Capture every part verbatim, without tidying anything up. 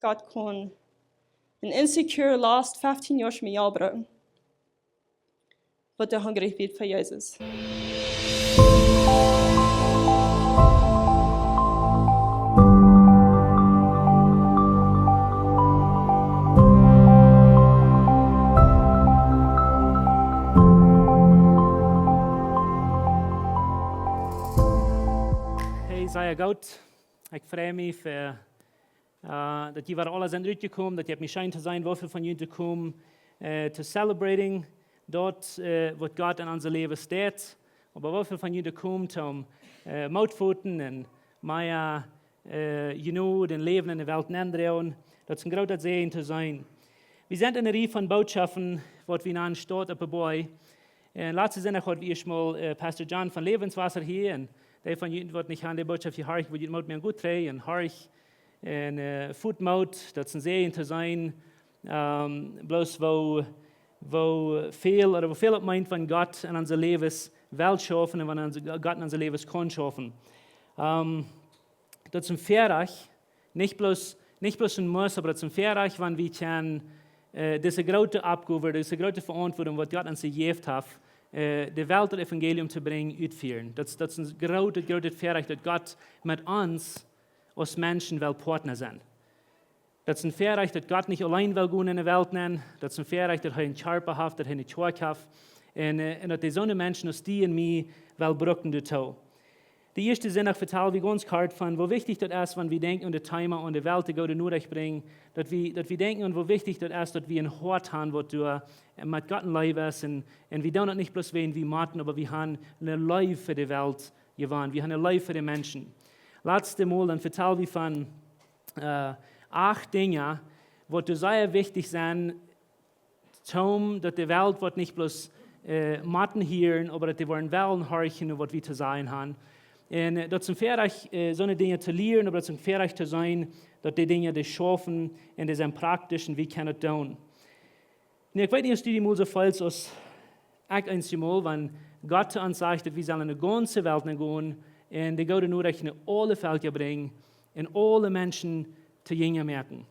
Gott kaun een insecure, lost, feftieen Joa mea brucken, waut dee hungrich woat fa Jesus. Hey, sea goot. Ekj frei mie fa, äh, daut jie wada aula sent rutjekomen, daut jie mie schient to seenen, woo väl von junt komen, äh, to celebrating daut, äh, waut Gott en onse Läwes deit. Oba woo väl von junt komen om, äh, Moot to foten un mea, äh, you know, daut Läwen en de Welt nenndroagen. Daut es een groota Säajen to seenen. Wie sent en eene Rieej von Bootschoften, waut wie nanen Staut opp de Boaj. Un latste Sindach haud wie ieescht mol, äh, Pastor John von Läwenswota hia. Un dee von junt, waut nich aun de Bootschoft jehorcht, woa junt Moot moaken, goot trigj un horcht. Un, äh, foot Moot, daut es een Säajen to seenen. Ähm, bloos woo, woo väl, ooda woo väl daut meent, wan Gott en onse Läwes well schaufen un wan onse, Gott en onse Läwes kaun schaufen. Ähm, daut es een Väarajcht, nich bloos, nich bloos een Must, oba daut es een Väarajcht, wan wie kjennen, äh, dise groote Oppgow, dise groote Veauntwuatunk, waut Gott ons jejäft haft, äh, de Welt daut Evangelium to brinjen, utfieren. Daut, daut es een grootet, grootet Väarajcht, daut Gott met ons aus Menschen well Partner sennen. Daut es een Väarajcht, daut Gott nich auleen well gonen en de Welt nenn. Daut es een Väarajcht, daut hee een Kjarpa haft, daut hee eene Kjoakj haft. Un, äh, un daut dee soone Menschen aus die un mie well brucken doatoo. De ieeschte Sindach vetald wie gaunz kort von, woo wichtich daut es, wan wie denkjen aun daut Thema, aun de Welt de goode Norecht brinjen, daut wie, daut wie denkjen aun, woo wichtich daut es, daut wie een Hoat haben, waut doa met Gott en Leew es. Un, un wie doonen daut nich bloos wäajen wie motten, oba wie haben eene Leew fa de Welt jewonnen. Wie haben eene Leew fa de Menschen. Latste Mol, dan vetald wie von, äh, acht Dinja, waut doa sea wichtich sent, toom daut de Welt woat nich bloos, äh, motten hieren, oba daut dee woaren wellen horchen, waut wie to sajen haben. Un, äh, daut es een Väarajcht, äh, soone Dinja to lieren, oba daut es een Väarajcht to seenen, daut dee Dinja dee schaufen un dee sent praktisch un wie kjennen daut doonen. Nu, ekj weet nich, aus du die mol soo feelst aus ekj eenjemol, wan Gott to ons sajcht, daut wie sellen en de gaunze Welt nenn gonen un de goode Norecht en aule Velkja brinjen un aule Menschen to Jinja moaken.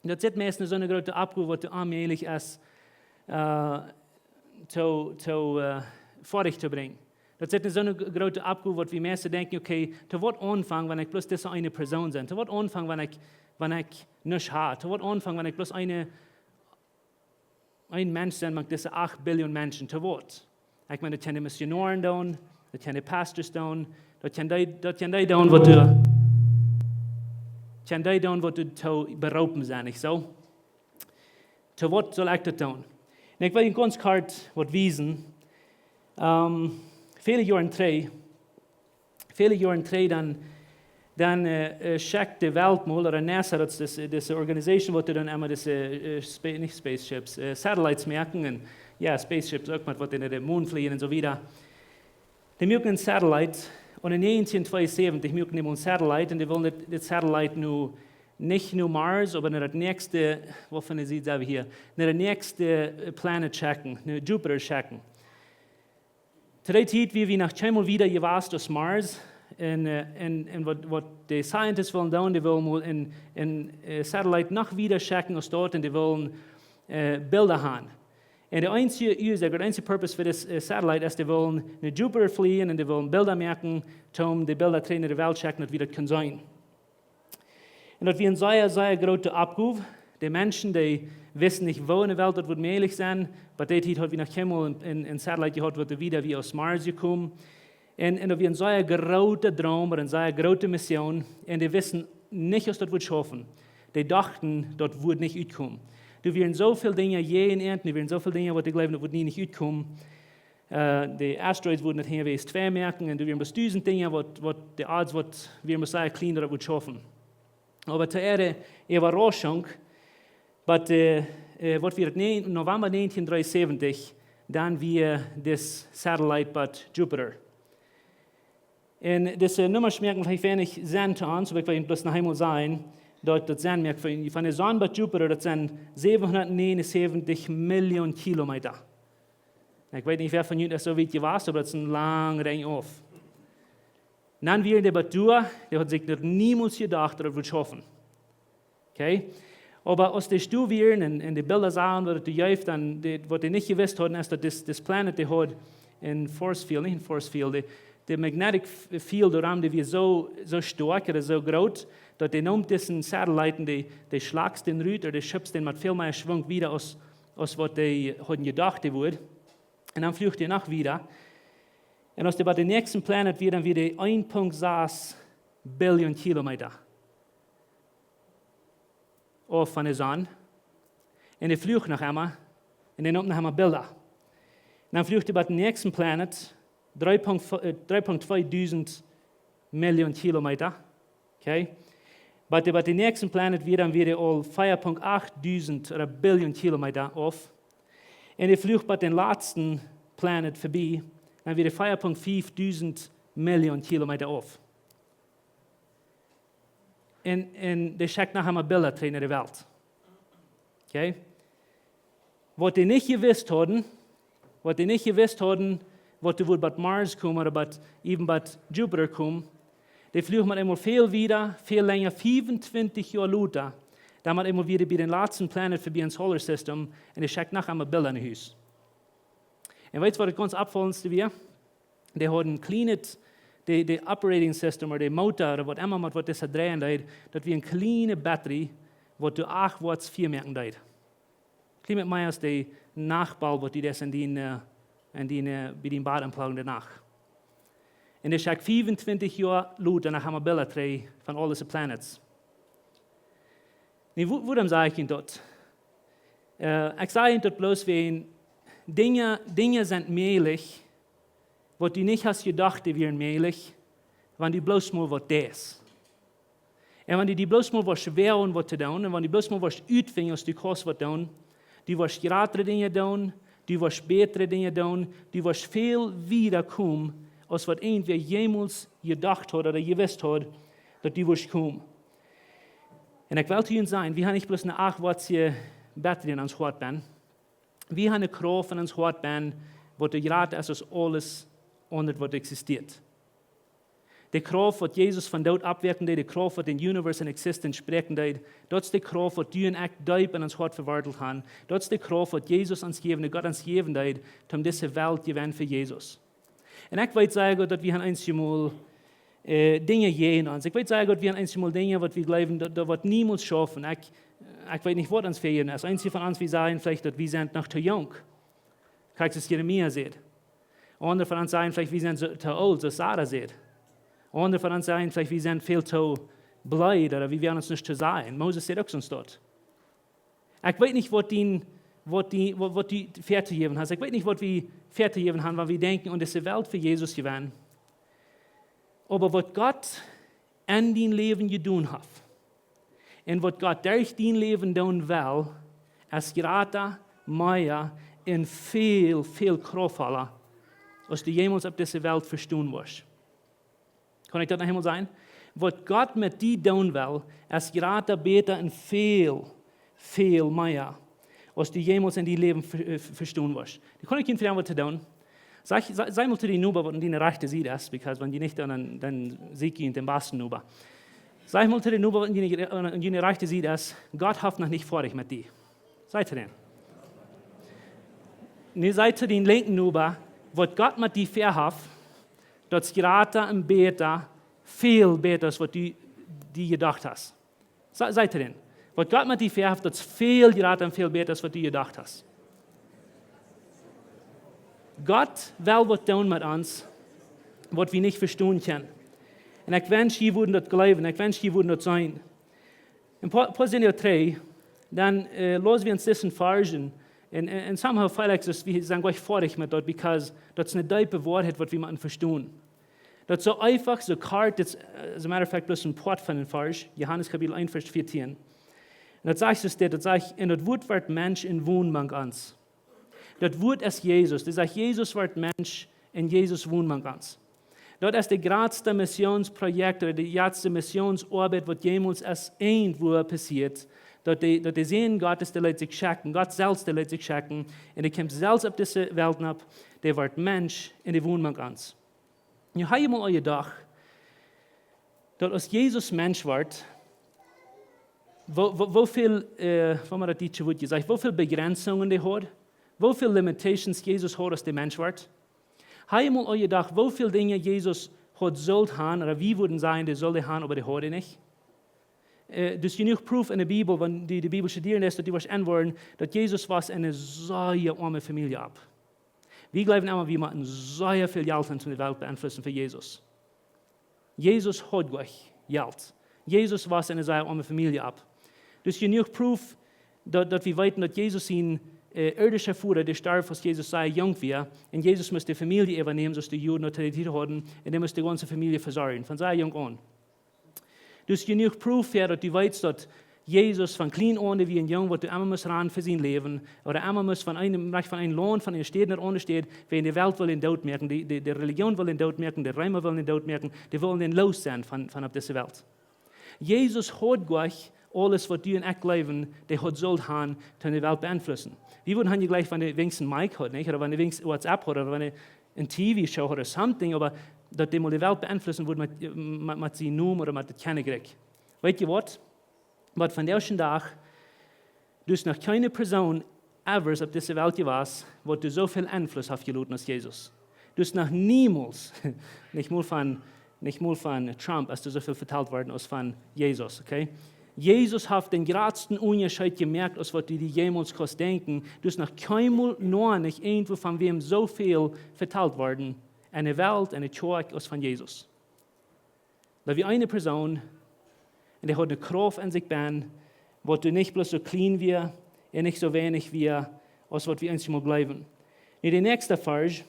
Daut es meist soone groote Oppgow, waut onmäajlich es, äh, to, to, äh, foadich to brinjen. Daut es soone gr-, groote Oppgow, waut wie meist denkjen, okay, to waut aunfangen, wan ekj bloos dise eene Persoon sie? To waut aunfangen, wan ekj, wan ekj nuscht hab? To waut aunfangen, wan ekj bloos eene, een Mensch sie mank dise acht Billion Menschen? To waut? Ekj meen, daut kjennen de Missionoaren doonen, daut kjennen de Pastors doonen, daut kjennen dee, daut kjennen dee doonen, waut doa, kjennen dee doonen, waut doatoo beroopen sent, nich soo? To waut saul ekj daut doonen? Un ekj well junt gaunz kort waut wiesen. Ähm, väle Joaren trigj, väle Joaren trigj, dan, dan, äh, äh, schekjt de Welt mol, ooda NASA, daut es dise, dise Organisation, waut dan emma dise, äh, spa-, nich spaceships, äh, satellites moaken. Un jo, spaceships uk, met waut en de Mon flieejen un soo wieda. Dee muaken een satellite, un en negentien tweeunsäwentich muaken dee een satellite, un dee wullen dit, dit satellite nu nich no Mars, oba no daut näakjste, wua von de Sied sent wie hia, no daut näakjste, äh, Planet schekjen, no Jupiter schekjen. To dee Tiet wia wie noch kjeenmol wieda jewast aus Mars. Un, äh, un, un waut, waut de Scientists wullen doonen, dee wullen mol een, een, äh, satellite noch wieda schekjen aus doa, un dee wullen, äh, Bilda haben. Un de eensje Uasoak, de eensje purpose fa dit, äh, satellite es, dee wullen no Jupiter flieejen un dee wullen Bilda moaken, om de Bilda trigj no de Welt schekjen, daut wie daut kjennen seenen. Un daut wia een sea, sea groote Oppgow. De Menschen, dee wisten nich, woo en de Welt daut wudd mäajlich sennen. Bie dee Tiet haud wie noch kjeenmol een, een, een satellite jehaut, waut wieda wia aus Mars jekomen. Un, un daut wia een sea groota Droom, oba een sea groote Mission. Un dee wisten nich, aus daut wudd schaufen. Dee dochten, daut wudd nich utkomen. Doa wieren soo väl Dinja jäajen an, doa wieren soo väl Dinja, waut dee jleewden, daut wudd nie nich utkomen. Äh, de asteroids wudden daut hia wes twee moaken, un doa wieren bloos dusent Dinja, waut, waut de odds, waut wieren bloos sea kjlien, daut daut wudd schaufen. Oba to äare Äwarauschunk, bie, äh, äh, waut wia daut, näajen, November negentien dreeunsäwentich, dan wia dis satellite bie Jupiter. Un dise Numma schmakjen veleicht weinich Senn to ons, oba ekj well bloos noch eemol sajen, daut daut Senn moakt. Von, von de Sonn bie Jupiter, daut sent säwenhundatnegenunsäwentich Millionen Kilometa. Ekj weet nich, wäa von junt es soo wiet jewast, oba daut es een lang Rinj auf. Dan wia de Batua, dee haud sikj daut niemols jedocht, daut daut wudd schaufen. Okay? Oba aus dee stoa wieren un, un de Bilda sagen, waut et doa jeef, dan, dee, waut dee nich jewist hauden, es daut dis, dis planet, dee haud een force field, nich een force field, dee, de magnetic f-, field doaromm, dee wia soo, soo stoakj ooda soo groot, daut dee neem disen satellite un dee, dee schlakjst dän rut, ooda dee schubst dän met väl mea Schwung wieda aus, aus waut dee hauden jedocht, dee wudd. Un dan fluach dee noch wieda. Un aus dee bie dän näakjsten planet wia, dan wia dee een Punkt sas Billion Kilometa auf von de Sonn. Un dee fluach noch emma. Un dee neem noch emma Bilda. Un dan fluach dee bie dän näakjsten planet, dree Punkt, äh, dree Punkt twee dusent Million Kilometa. Okay? Bie dän, bie dän näakjsten planet wia, dan wia dee aul vea Punkt acht dusent ooda Billion Kilometa auf. Un dee fluach bie dän latsten planet verbie, dan wia dee vea Punkt fief dusent Million Kilometa auf. Un, un dee schekjt noch emma Bilda trigj no de Welt. Okay? Waut dee nich jewist hauden, waut dee nich jewist hauden, waut doa wudd bie Mars komen ooda bie, even bie Jupiter komen, dee fluach met eemol väl wieda, väl lenja, fiefuntwintich Joa lota, dan met eemol wia dee bie dän latsten planet fa bie een solar system, un dee schekjt noch emma Bilda no Hus. Un weetst, waut daut gaunz oppfaulendste wia? Dee hauden een kjlienet, de, de operating system ooda de Motor ooda waut emma, met waut dise dreien deed, daut wia een kjliene battery, waut doa acht watts Fia moaken deed. Kjlien bät mea aus de Nachtbulb, waut du deist en dien, äh, en dien, äh, bie dien Bad aunpluggen de Nacht. Un dee schekjt fiefuntwintich Joa lota noch emma Bilda trigj von aul dise planets. Nu, wo-, wuarom saj ekj junt daut? Äh, ekj saj junt daut bloos wäajen Dinja, Dinja sent mäajlich, waut du nich hast jedocht, dee wieren mäajlich, wan du bloos mol waut deist. Un wan du die bloos mol woascht woagen waut to doonen, un wan du bloos mol woascht utfinjen, aus du kaust waut doonen, du woascht jratre Dinja doonen, du woascht bätre Dinja doonen, du woascht väl wieda komen, aus waut irjentwäa jemols jedocht haud ooda jewist haud, daut du woascht komen. Un ekj well to junt sajen, wie haben nich bloos eene acht wattsje battery en ons Hoat benn. Wie haben eene Krauft en ons Hoat benn, waut doa jrata es aus aules aundret waut existieet. De Krauft waut Jesus von doot oppwakjen deed, de Krauft waut dän universe in existence brinjen deed, daut es de Krauft waut du un ekj deep en ons Hoat vewoatelt haben. Daut es de Krauft waut Jesus ons jäwen, de Gott ons jäwen deed, om dise Welt to jewennen fa Jesus. Un ekj weet sea goot daut wie haben eenjemol, äh, Dinja jäajen ons. Ekj weet sea goot, wie haben eenjemol Dinja waut wie jleewen, daut, daut woat niemols schaufen. Ekj, ekj weet nich waut ons fäajt. Aus eenje von ons, wie sajen veleicht daut wie sent noch too junk. Krakjt aus Jeremia sajcht. Aundre von ons sajen veleicht wie sent soo, too oolt, soo aus Sara sajcht. Aundre von ons sajen veleicht wie sent väl too bleed, ooda wie woaren ons nuscht to sajen. Moses sajcht uk soont doa. Ekj weet nich waut dee, waut dee, waut, waut dee väatojäwen haft. Ekj weet nich waut wie väatojäwen haben, wan wie denkjen aun dise Welt fa Jesus jewennen. Oba waut Gott en dien Läwen jedonen haft un waut Gott derch dien Läwen doonen well, es jrata, mea un väl, väl krauftvolla, aus du jemols opp dise Welt vestonen woascht. Kaun ekj daut noch eemol sajen? Waut Gott met die doonen well, es jrata, bäta un väl, väl mea, aus du jemols en dien Läwen ve-, äh, vestonen woascht. Dan kaun ekj junt vejäten waut to doonen. Saj, saj, saj mol to dien Noba waut aun diene rajchte Sied es, because wan du nich, dan, dan, dan sie ekj junt dän basten Noba. Saj mol to dien Noba waut aun diene, aun diene rajchte Sied es, Gott haft noch nich foadich met die. Saj to dän. Nu saj to dien linkjen Noba, waut Gott met die väahaft, daut es jrata un bäta, väl bäta aus waut du, du jedocht hast. Saj, saj to dän. Waut Gott met die väahaft, daut es väl jrata un väl bäta aus waut du jedocht hast. Gott well waut doonen met ons, waut wie nich vestonen kjennen. Un ekj wensch, jie wudden daut jleewen. Ekj wensch, jie wudden daut seenen. Een poa, poa Sindach trigj, dan, äh, läsen wie ons disen Varsch un, un, un somehow feel ekj daut wie sent jlikj foadich met daut, because daut es eene deepe Woarheit waut wie motten vestonen. Daut es soo eefach, soo kort, daut es, äh, as a matter of fact, bloos een Poat von een Varsch, Johanes Kapitel eent, Varsch vieetieen. Un daut sajcht soo dit, daut sajcht, un daut Wuat wort Mensch un wond mank ons. Daut Wuat es Jesus. Daut sajcht, Jesus wort Mensch un Jesus wond mank ons. Daut es de jratste Missionsprojekt ooda de jratste Missionsoabeit waut jemols es irjentwua passieet. Daut de, daut de Sän Gottes, dee leet sikj schekjen, Gott selfst, dee leet sikj schekjen. Un hee kjeem selfst opp dise Welt nopp, dee wort Mensch un dee wond mank ons. Nu, hab jie mol aul jedocht, daut aus Jesus Mensch wort, Woo, woo, woo väl, äh, woo haud daut dietsche Wuat jesajcht, woo väl Begrenzungen dee haud, woo väl limitations Jesus haud aus dee Mensch wort. Hab jie mol aun jedocht, woo väl Dinja Jesus haud sullt han, ooda wie wudden sajen, dee sull dee han, oba dee haud dee nich? Äh, doa es jenuach Proof enne Bibel, wan du de Bibel studieren deist, daut du woascht enwoaren, daut Jesus wia en eene sea oame Famielje opp. Wie jleewen emma, wie motten sea väl Jelt han, om de Welt beeinflussen fa Jesus. Jesus haud goa nich Jelt. Jesus wia en eene sea oame Famielje opp. Doa es jenuach Proof, daut, daut wie weeten, daut Jesus sien, äh, irdischa Voda, dee storf, aus Jesus sea junk wia, un Jesus must de Famielje äwanämen, soo aus de Juden daut to dee Tiet hauden, un dee must de gaunze Famielje vesorjen, von sea junk aun. Doa es jenuach Proof fa daut du weetst, daut Jesus von kjlien aun, dee wia een Jung, waut doa emma must rannen fa sien Läwen, ooda emma must von een, wajch von een Launt, von eene Staut no aundre Staut, wiels de Welt wull am doot moaken, de, de, de Religion wull am doot moaken, de Reema wullen am doot moaken, dee wullen am loos sennen von, von opp dise Welt. Jesus haud goa nich aules, waut du un ekj jleewen, dee haud sullt han, om de Welt beeinflussen. Wie wudden han jejleeft, wan dee weens een Mic haud, nich? Ooda wan dee weens WhatsApp haud, ooda wan dee eene T V-Show haud, ooda something, oba daut dee mol de Welt beeinflussen wudd met, met, met sien Nomen ooda met daut Kjennichrikj. Weetst du waut? Waut vondoag dän Dach, doa es noch kjeene Persoon ever opp dise Welt jewast, waut doa soo väl Enfluss haft jeloten aus Jesus. Doa es noch niemols, nich mol von, nich mol von Trump, es doa soo väl vetalt worden aus von Jesus, okay? Jesus haft dän jratsten Unjascheet jemoakt, aus waut du die jemols kaust denkjen. Doa es noch kjeenmol noch nich irjentwua von wäm soo väl vetalt worden enne Welt, enne Kjoakj, aus von Jesus. Daut wia eene Persoon, un dee haud eene Krauft aun sikj bennen, waut doa nich bloos soo kjlien wia un nich soo weinich wia, aus waut wie eenjemol jleewen. Nu, de näakjste Varsch,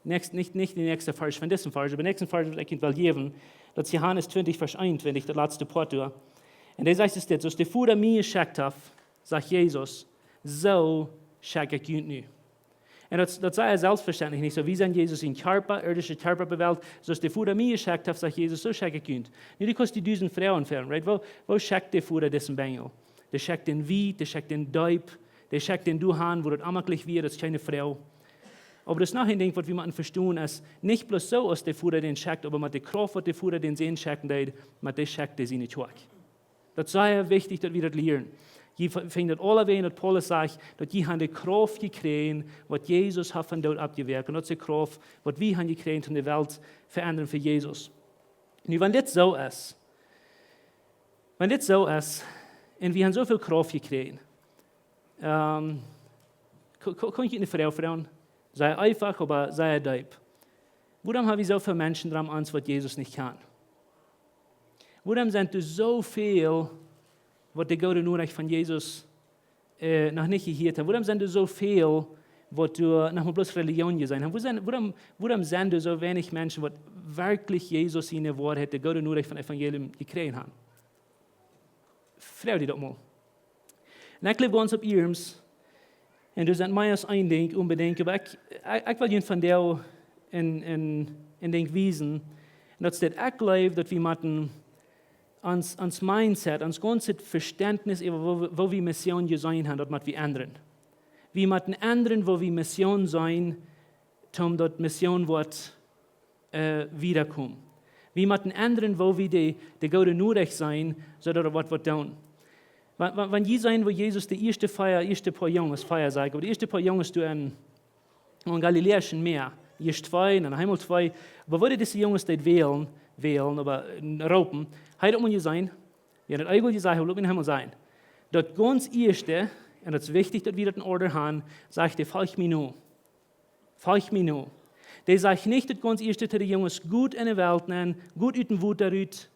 näakjst-, nich, nich de näakjste Varsch von disen Varsch, oba de näakjste Varsch, waut ekj junt well jäwen, daut es Johanes twintich, Varsch eenuntwintich, daut latste Poat doa. Un dee sajcht es dit: "Soo aus de Voda mie jeschekjt haft", sajcht Jesus, "soo schekj ekj junt nu." Un daut, daut saj hee selfstvestendlich nich soo. Wie sent Jesus sien Kjarpa, irdischa Kjarpa opp de Welt. "Soo aus de Voda mie jeschekjt haft", sajcht Jesus, "soo schekj ekj junt." Nu, du kaust die dusent Froagen stalen, right? Woo, woo schekjt de Voda disen Bengel? Dee schekjt am wiet, dee schekjt am deep, dee schekjt am doa han, wua daut onjemaklich wia, daut es kjeene Froag. Oba daut es noch een Dinkj, waut wie motten vestonen, es nich bloos soo, aus de Voda dän schekjt, oba met de Krauft, waut de Voda dän Sän schekjen deed, met dee schekjt hee siene Kjoakj. Daut es sea wichtich, daut wie daut lieren. Jie f-, finjen daut aule wäajen, daut Paulus sajcht, daut jie han de Krauft jekjräajen, waut Jesus haft vom Doot oppjewakjt. Un daut es de Krauft, waut wie han jekjräajen, om de Welt veendren fa Jesus. Nu, wan dit soo es, wan dit soo es, un wie han soo väl Krauft jekjräajen, ähm, ko-, ko-, kaun ekj eene Froag froagen? Sea eefach, oba sea deep. Wuarom ha wie soo väl Menschen rom ons, waut Jesus nich kjanen? Wuarom sent doa soo väl, waut de goode Norecht von Jesus, äh, noch nich jehieet haben? Wuarom sent doa soo väl, waut doa noch mau bloos Religion jeseenen haben? Wuarom sent, wuarom, wuarom sent doa soo weinich Menschen, waut werkjlich Jesus siene Woarheit, de goode Norecht von Evangelium jekjräajen haben? Froag die daut mol. Un ekj jleew gaunz opp iernst, un doa es mea aus een Dinkj onbedinjt, oba ekj, ekj, ekj well junt vondoag een, een, een Dinkj wiesen. Un daut es daut, ekj jleew, daut wie motten ons, ons Mindset, ons gaunzet Vestentnis äwa woo, woo wie Mission jeseenen haben, daut mott wie endren. Wie motten endren, woo wie Mission seenen, om daut Mission woat, äh, wiedakomen. Wie motten endren, woo wie de, de goode Norecht seenen, soo daut et woat, woat doonen. Wan, wan, wan jie seenen, woo Jesus de ieeschte vea, ieeschte poa Junges, vea saj ekj, oba de ieeschte poa Junges doa en, en Galiläa sien Mäa, ieescht twee, dan eemol twee, oba woo dee dise Junges deed wälen, wälen, oba, äh, roopen, hee daut mol jeseenen, wie han daut eejentlich jesajcht, hee lot mie eemol seenen. Daut gaunz ieeschte, un daut es wichtich, daut wie daut en Order haben, sajcht hee: "Folj mie no." Folj mie no. Dee sajcht nich daut gaunz ieeschte to de Junges: "Got enne Welt nenn, got ut dän Wota rut,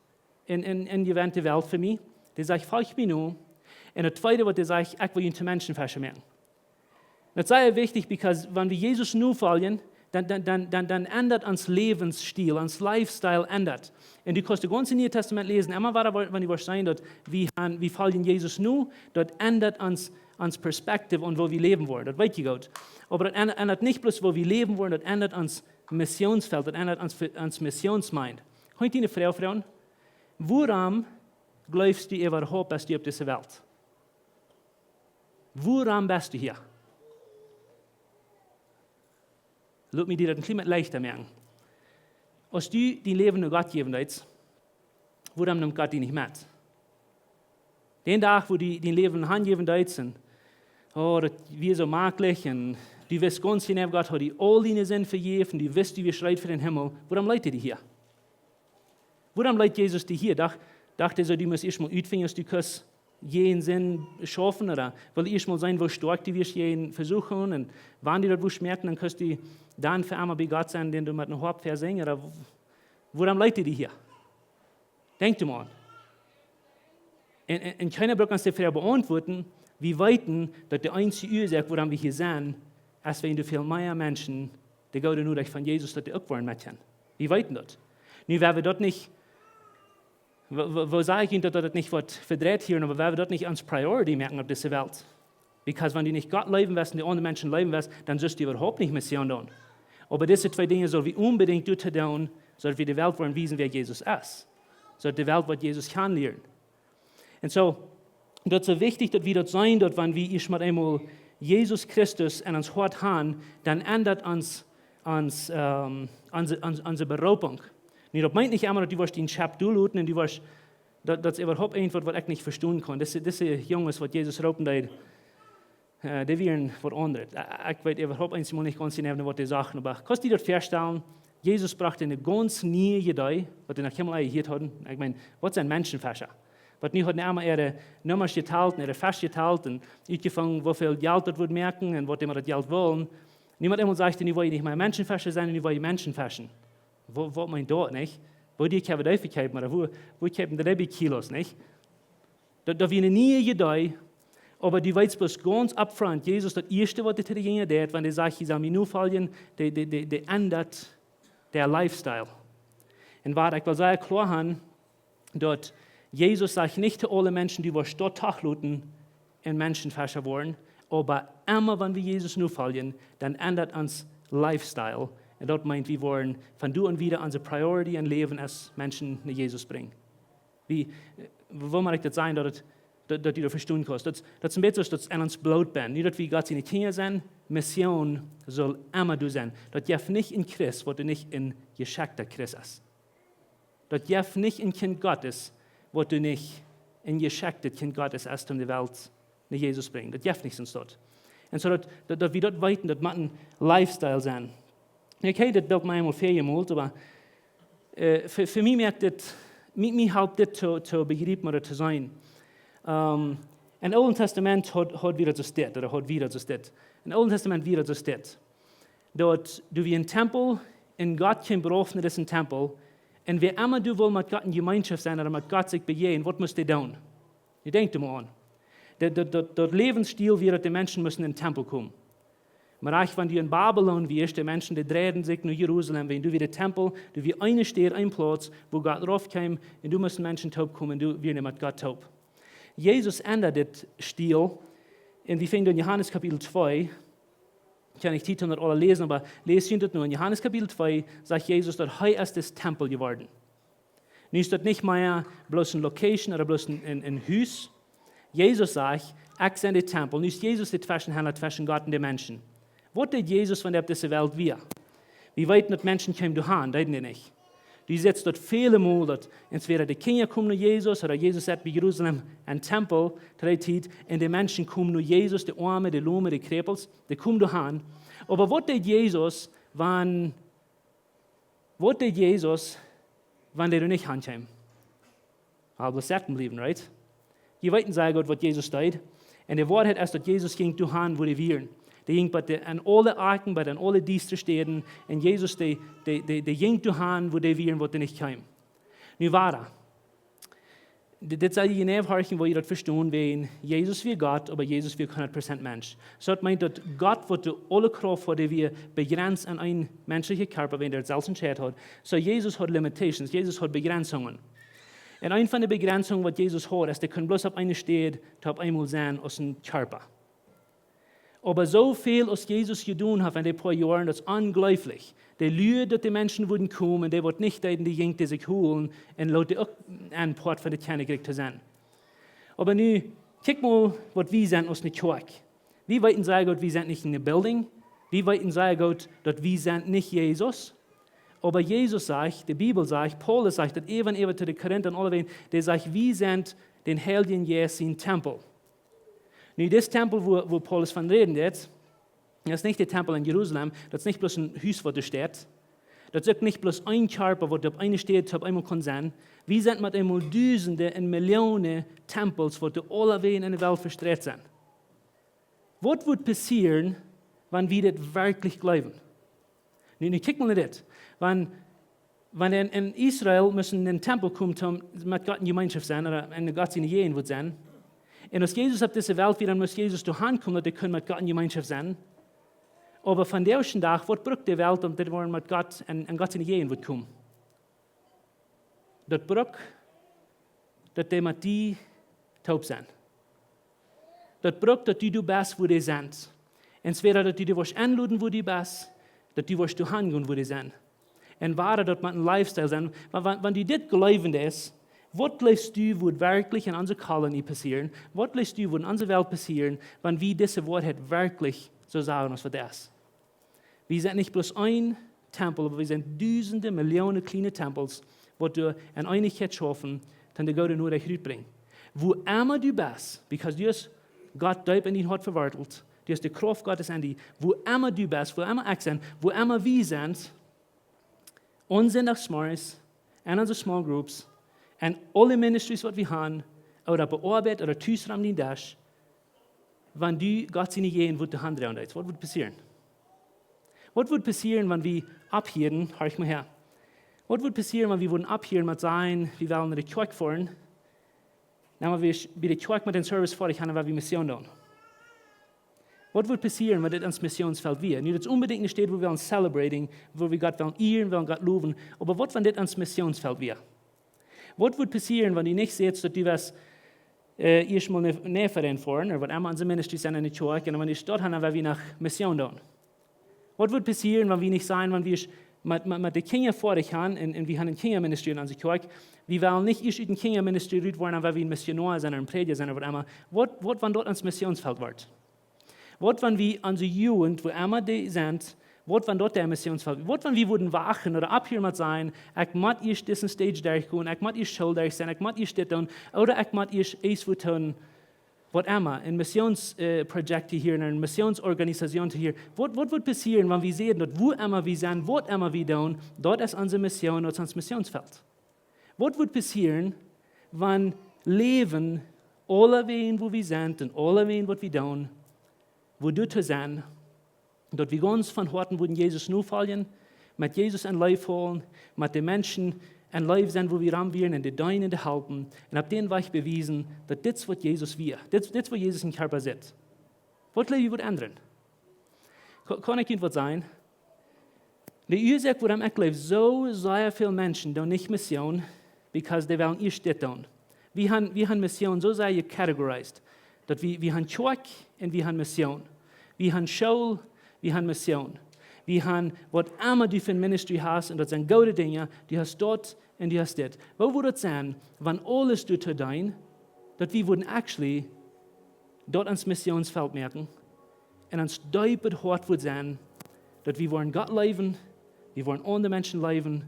un, un, un jewent de Welt fa mie." Dee sajcht: "Folj mie no." Un daut tweede, waut dee sajcht: "Ekj well junt to Menschenfescha moaken." Daut es sea wichtich, because wan wie Jesus nofoljen, dan, dan, dan, dan, dan endat ons Läwensstiel, ons Lifestyle endat. Un du kaust daut gaunze Niee Tastament läsen, emma wada, wan du woascht seenen, daut wie han, wie foljen Jesus no, daut endat ons ons Perspective un woo wie läwen woaren, daut weet jie goot. Oba daut en-, endat nich bloos woo wie läwen woaren, daut endat ons Missionsfelt, daut endat ons, ons Missionsmind. Kaun ekj die eene Froag froagen? Wuarom jleefst du äwahaupt, best du opp dise Welt? Wuarom best du hia? Lot mie die daut een kjlien bät leichta moaken. Aus du dien Läwen no Gott jäwen deist, wuarom nemt Gott die nich met? Dän Dach, wua du dien Läwen hanjäwen deetst, un, oh, daut wia soo maklich, un du wist gaunz jeneiw, Gott haud die aul diene Sind vejäft, un du wist, du wieescht reed fa dän Himmel. Wuarom leet hee die hia? Wuarom leet Jesus die hia? Docht, docht hee soo, du must ieescht mol utfinjen, aus du kaust jäajen Sind schaufen, ooda well ieescht mol seenen, woo stoakj du wieescht jäajen Vesuchungen, un wan die daut wurscht moakjen, dan kaust du dan fa emma bie Gott sennen, dän du met een Hoop vesinjst, ooda w-, wuarom leet hee die hia? Denkj mol aun. Un, un, un kjeena brukt ons dee Froag beauntwuaden. Wie weeten, daut de eensje Uasoak, wuarom wie hia sent, es wäajen doa väl mea Menschen de goode Norecht von Jesus, daut dee uk woaren met kjennen. Wie weeten daut. Nu, wan wie daut nich, woo, woo, woo saj ekj junt daut, daut daut nich woat vedreit hia, oba wan wie daut nich ons priority moaken opp dise Welt. Because wan du nich Gott leewen west un de aundre Menschen leewen west, dan sust du äwahaupt nich Mission doonen. Oba dise twee Dinja sell wie onbedinjt doatoo doonen, soo daut wie de Welt woaren wiesen, wäa Jesus es. Soo daut de Welt woat Jesus kjanen lieren. Un soo, daut es soo wichtich, daut wie daut seenen, daut wan wie ieescht mol eemol Jesus Christus en ons Hoat han, dan endat ons, ons, ähm, onse, ons, onse Beroopunk. Nu, daut meent nich emma, daut du woascht dien Schepp doa loten un du woascht, daut, daut es äwahaupt eent, waut, waut ekj nich vestonen kaun. Dise, dise Junges, waut Jesus roopen deed, äh, dee wieren waut aundret. Äh, ekj weet äwahaupt eent mol nich gaunz jeneiw, waut dee sajen, oba kaust die daut väastalen? Jesus brocht eene gaunz niee Idee, waut dee noch kjeenmol jehieet hauden. Ekj meen, waut sent Menschenfescha? Waut nu hauden emma äare Nummasch jetalt un äare Fesch jetalt un utjefungen, woo väl Jelt daut wudd moaken un waut dee met daut Jelt wullen. Nu met eemol sajcht hee, nu well jie nich mea Menschenfescha sennen, nu well jie Menschen feschen. Waut, waut meent daut, nich? Woo dee kjeepen dee vekjeepen, ooda woo, woo kjeepen dee dee Kilos, nich? Daut, daut wia eene niee Idee, oba du weetst bloos gaunz upfront, Jesus, daut ieeschte, waut hee to de Jinja deed, wan hee säd, jie sellen mie nofoljen, dee, dee, dee, dee endat äa Lifestyle. Un waut ekj well sea kloa han, daut Jesus sajcht nich to aule Menschen, du woascht daut toochloten un Menschenfescha woaren, oba emma, wan wie Jesus nofoljen, dan endat ons Lifestyle. Un daut meent, wie woaren von doa aun wieda onse priority em Läwen es Menschen no Jesus brinjen. Wie, äh, woo mott ekj daut sajen, daut et, daut, daut du daut vestonen kaust? Daut, daut es een bät soo, daut es en ons Bloot benn. Nu daut wie Gott siene Kjinja sent, Mission saul emma doa sennen. Daut jeft nich een Christ, waut doa nich een jeschekjta Christ es. Daut jeft nich een Kjint Gottes, waut doa nich een jeschekjtet Kjint Gottes es, om de Welt no Jesus brinjen. Daut jeft nich soo waut. Un soo daut, daut, daut wie daut weeten, daut mott een Lifestyle sennen. Ekj hab dit Bilt mol eemol väajemolt, oba, äh, fa, fa mie moakt dit, mie, mie halpt dit to, to bejriepen ooda to seenen. Ähm, em Oolen Tastament haud, haud wie daut soo steit, ooda haud wie daut soo steit. Em Oolen Tastament wia daut soo steit. Daut, doa wia een Tempel, un Gott kjeem rauf no disen Tempel, un wäa emma doa wull met Gott en Jemeenschoft sennen ooda met Gott sikj bejäajnen, waut must hee doonen? Jie denkjt doa mol aun. Daut, daut, daut, daut Läwensstiel wia, daut de Menschen musten em Tempel komen. Mau wan du en Babylon wieescht, de Menschen, dee dreiden sikj no Jerusalem, wiels doa wia de Tempel, doa wia eene Städ, een Plauz, wua Gott rauf kjeem, un doa musten Menschen toop komen, un doa wieren dee met Gott toop. Jesus endat dit Stiel, un wie finjen en Johanes Kapitel twee, ekj hab nich Tiet om daut aules to läsen, oba läs junt daut nu. En Johanes Kapitel twee sajcht Jesus, daut hee es dis Tempel jeworden. Nu es daut nich mea bloos eene Location ooda bloos een, een, een Hus. Jesus sajcht, ekj sie de Tempel. Nu es Jesus de Tweschenhaundla tweschen Gott un de Menschen. Waut deed Jesus, wan hee opp dise Welt wia? Wie weeten, daut Menschen kjeemen doa han, deeden dee nich? Du sittst daut väle Mol, daut entwäda de Kjinja komen no Jesus, ooda Jesus sett bie Jerusalem een Tempel, dree Tiet, un de Menschen komen no Jesus, de Oame, de Lome, de Kjrepels, dee komen doa han. Oba waut deed Jesus, wan, waut deed Jesus, wan dee doa nich han kjeemen? Hee bleef sitten bliewen, right? Jie weeten sea goot, waut Jesus deed. Un de Woarheit es, daut Jesus jinkj doa han, wua dee wieren. Dee jinkj bie de, aun aule Akjen, bie de, aun aule diestre Städen. Un Jesus, dee, dee, dee, dee jinkj doa han, wua dee wieren, waut dee nich kjeemen. Nu wada. Dit, dit sell jie jeneiw horchen, woo jie daut vestonen, wiels Jesus wia Gott, oba Jesus wia hundat Prozent Mensch. Soo daut meent, daut Gott, waut de aule Krauft haud, dee wia bejrenzt aun een menschlichen Kjarpa, wiels hee selfst entscheiden haud. Soo Jesus haud limitations, Jesus haud Bejrenzungen. Un eene von de Bejrenzungen, waut Jesus haud, es, hee kunn bloos opp eene Städ, opp eemol sennen aus een Kjarpa. Oba soo väl aus Jesus jedonen haud en dee poa Joaren, daut es onjleeflich. Dee luad, daut de Menschen wudden komen, dee waut nich deeden, dee jinkj dee sikj holen un leet dee uk een Poat von daut Kjennichrikj to sennen. Oba nu, kjikj mol, waut wie sent aus eene Kjoakj. Wie weeten sea goot, wie sent nich een Building. Wie weeten sea goot, daut wie sent nich Jesus. Oba Jesus sajcht, de Bibel sajcht, Paulus sajcht daut äwa un äwa to de Korinta un aulawäajen, dee sajcht, wie sent dän Heiljen Jeist sien Tempel. Nu, dis Tempel, wua, wua Paulus von räden deit, daut es nich de Tempel en Jerusalem, daut es nich bloos een Hus, waut doa steit. Daut es uk nich bloos een Kjarpa, waut opp eene Städ opp eemol kaun sennen. Wie sent met eemol Dusende un Millionen Tempels, waut doa aulawäajen en de Welt vestreit sent. Waut woat passieren, wan wie dit werkjlich jleewen? Nu, nu kjikj mol no dit. Wan, wan en, en Israel musten en dän Tempel komen, om met Gott en Jemeenschoft sennen, ooda en Gott siene Jäajenwoat sennen. Un aus Jesus opp dise Welt wia, dan must Jesus doahan komen, daut hee kunn met Gott en Jemeenschoft sennen. Oba vondoag dän Dach, waut brukt de Welt, om daut wie met Gott en, en Gott siene Jäajenwoat komen? Daut brukt, daut dee met die toop sent. Daut brukt, daut du doa best, wua dee sent. Un entwäda daut du dee woascht enloden, wua du best, daut du woascht doahan gonen, wua dee sent. Un woat daut met een Lifestyle sennen. Wan, wan, wan du dit jleewen deist, waut jleefst du, woat werkjlich en onse Kolonie passieren? Waut jleefst du, woat en onse Welt passieren, wan wie dise Woarheit werkjlich soo sajen, aus waut daut es? Wie sent nich bloos een Tempel, oba wie sent Dusende, Millionen kjliene Tempels, waut doa en Eenichkjeit schaufen, dan de goode Norecht rutbrinjen. Wua emma du best, because du hast Gott deep en dien Hoat vewortelt, du hast de Krauft Gottes en die, wua emma du best, wua emma ekj sie, wua emma wie sent, aun Sindachsmorjes, en onse small groups, en aule ministries, waut wie haben, ooda opp de Oabeit ooda tus rom dän Desch, wan du Gott siene Jäajenwoat doahan droagen deist, waut woat passieren? Waut woat passieren, wan wie opphieren, horch mol häa. Waut woat passieren, wan wie wudden opphieren met sajen, wie wellen no de Kjoakj foaren? Dan woa wie bie de Kjoakj met dän Service foadich gonen, dan woa wie Mission doonen. Waut woat passieren, wan dit ons Missionsfeld wia? Nu, daut es onbedinjt eene Städ, wua wie wellen celebrating, wua wie Gott wellen ieren, wellen Gott lowen. Oba waut, wan dit ons Missionsfeld wia? Waut woat passieren, wan du nich sajchst, daut du woascht, äh, ieescht mol no, no Verein foaren, ooda waut emma onse ministries sent en de Kjoakj, un wan du doa han, dan woa wie no Mission doonen? Waut woat passieren, wan wie nich sennen, wan wie met, met, met de Kjinja foadich gonen un, un wie haben een Kjinjaministry en onse Kjoakj? Wie wellen nich ieescht ut een Kjinjaministry rut woaren, dan woa wie een Missionoa sennen, een Prädja sennen, ooda waut emma. Waut, waut, wan daut ons Missionsfeld woat? Waut, wan wie onse Jugend, wua emma dee sent, waut, wan daut de Missionsfeld, waut, wan wie wudden wachten ooda opphieren met sajen, ekj mott ieescht dise Stage derchgonen, ekj mott ieescht School derch sennen, ekj mott ieescht dit doonen, ooda ekj mott ieescht eent doonen, waut emma, een Missions, äh, Projekt hia, eene Missionsorganisation hia. Waut, waut woat passieren, wan wie seenen, daut wua emma wie sent, waut emma wie doonen, daut es onse Mission, daut es ons Missionsfeld? Waut woat passieren, wan Läwen, aulawäajen, wua wie sent un aulawäajen, waut wie doonen, woat doa to sennen, daut wie gaunz von Hoaten wudden Jesus nofoljen, met Jesus en Leew hoolen, met de Menschen en Leew sennen, wua wie rom wieren, un dee deenen, dee halpen, un opp dän Wajch bewiesen, daut dit es, waut Jesus wia, dit, dit es, waut Jesus em Kjarpa sitt? Waut jleew jie, woat endren? Kaun, kaun ekj junt waut sajen? De Uasoak, wuarom ekj jleew, soo sea väl Menschen doonen nich Mission, because dee wellen ieescht dit doonen. Wie haben, wie haben Mission soo sea jecategorized, daut wie, wie haben Kjoakj un wie haben Mission. Wie haben School, wie haben Mission. Wie haben waut emma du fa een Ministry hast, un daut sent goode Dinja, du hast daut un du hast dit. Woo wudd daut sennen, wan aules doa to deenen, daut wie wudden actually daut ons Missionsfeld moaken, un ons deepet Hoat wudd sennen, daut wie wudden Gott leewen, wie wudden aundre Menschen leewen,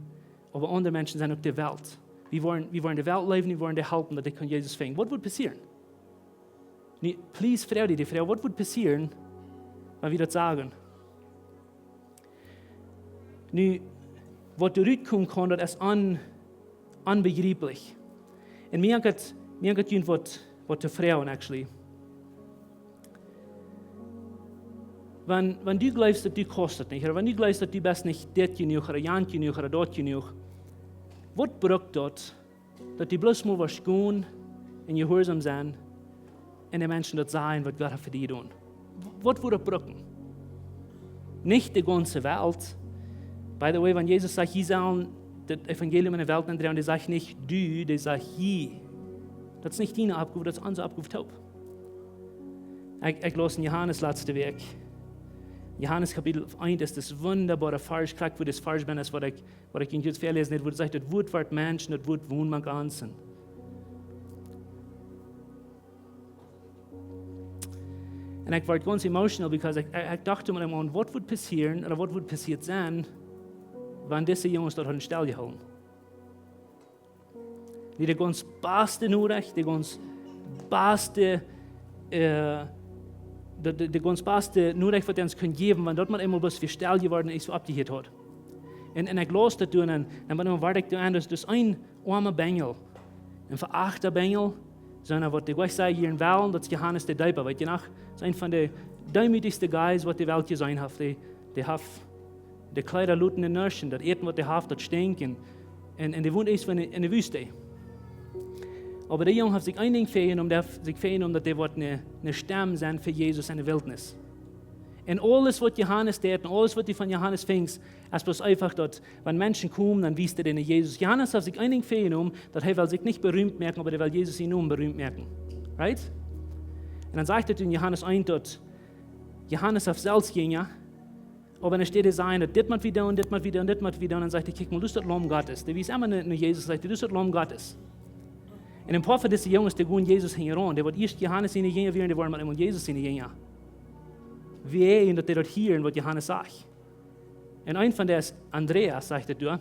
oba aundre Menschen sent uk de Welt. Wie wudden, wie wudden de Welt leewen, wie wudden dee halpen, daut dee kjennen Jesus finjen. Waut wudd passieren? Nu, please, froag die de Froag, waut wudd passieren, wan wie daut sajen? Nu, waut doa rutkomen kaun, daut es on-, onbejrieplich. Un mie haft et, mie haft et junt waut, waut to froagen, actually. Wan, wan du jleefst, daut du kaust daut nich, ooda wan du jleefst, daut du best nich dit jenuach, ooda jant jenuach, ooda daut jenuach, waut brukt daut, daut du bloos mol woascht gonen un jehuarsom sennen un de Menschen daut sajen, waut Gott haft fa die jedonen? Waut wudd daut brucken? Nich de gaunze Welt. By the way, wan Jesus sajcht, jie sellen daut Evangelium en de Welt nenndroagen, dee sajcht nich du, dee sajcht jie. Daut es nich diene Oppgow, daut es onse Oppgow toop. Ekj, ekj laus en Johanes latste Wäakj. Johanes Kapitel eent es dis wundaboare Varsch, krakjt wua dis Varsch bennen es, waut ekj, waut ekj junt jrod väaläsen deed, wua et sajcht, daut Wuat wort Mensch un daut Wuat wond mank ons. Un ekj wort gaunz emotional, because ekj, ekj, ekj docht mie emol, waut wudd passieren, ooda waut wudd passieet sennen, wan dise Junges daut hauden stell jehoolen? Dee, dee gaunz baste Norecht, dee gaunz baste, äh, dee, dee, dee gaunz baste Norecht, waut dee ons kunn jäwen, wan daut mau eemol bloos wia stell jeworden es, wua oppjehieet haud. Un, un ekj laus daut doa un dan, dan wort ekj doa aun, daut, daut es een oama Benjel, een veachten Benjel, sonda waut dee wajch säd hia en Wellen, daut es Johanes de Deepa, weet jie noch? Daut es een von de deemoodichste guys, waut de Welt jeseenen haft. Dee, dee haft de Kjleeda loten en Nörschen, daut Äten, waut dee haft, daut stinkjt. Un, un, un dee wont eent en, en de Wüste. Oba dee Jung haft sikj een Dinkj väajenomen, dee haft sikj väajenomen, daut dee woat ne, ne Stemm sennen fa Jesus en de Wiltnis. Un aules, waut Johanes deed, un aules, waut dee von Johanes funk, es bloos eefach daut, wan Menschen komen, dan wiest hee an Jesus. Johanes haft sikj een Dinkj väajenomen, daut hee well sikj nich beriemt moaken, oba hee well Jesus sienen Nomen beriemt moaken. Right? Un dan sajcht hee en Johanes eent, daut Johanes haft selfst Jinja, oba enne Städ sajen, daut dit mott wie doonen, dit mott wie doonen, dit mott wie doonen, dan sajcht hee: "Kjikj mol, daut es daut Laum Gottes." Dee wiest emma no, no Jesus, sajcht hee: "Daut es daut Laum Gottes." Un een poa von dise Junges, dee gonen Jesus hinjaraun. Dee waut ieescht Johanes siene Jinja wieren, dee worden mau emol Jesus siene Jinja. Wäajen daut dee daut hieren, waut Johanes sajcht. Un een von dee es Andreas, sajcht daut doa.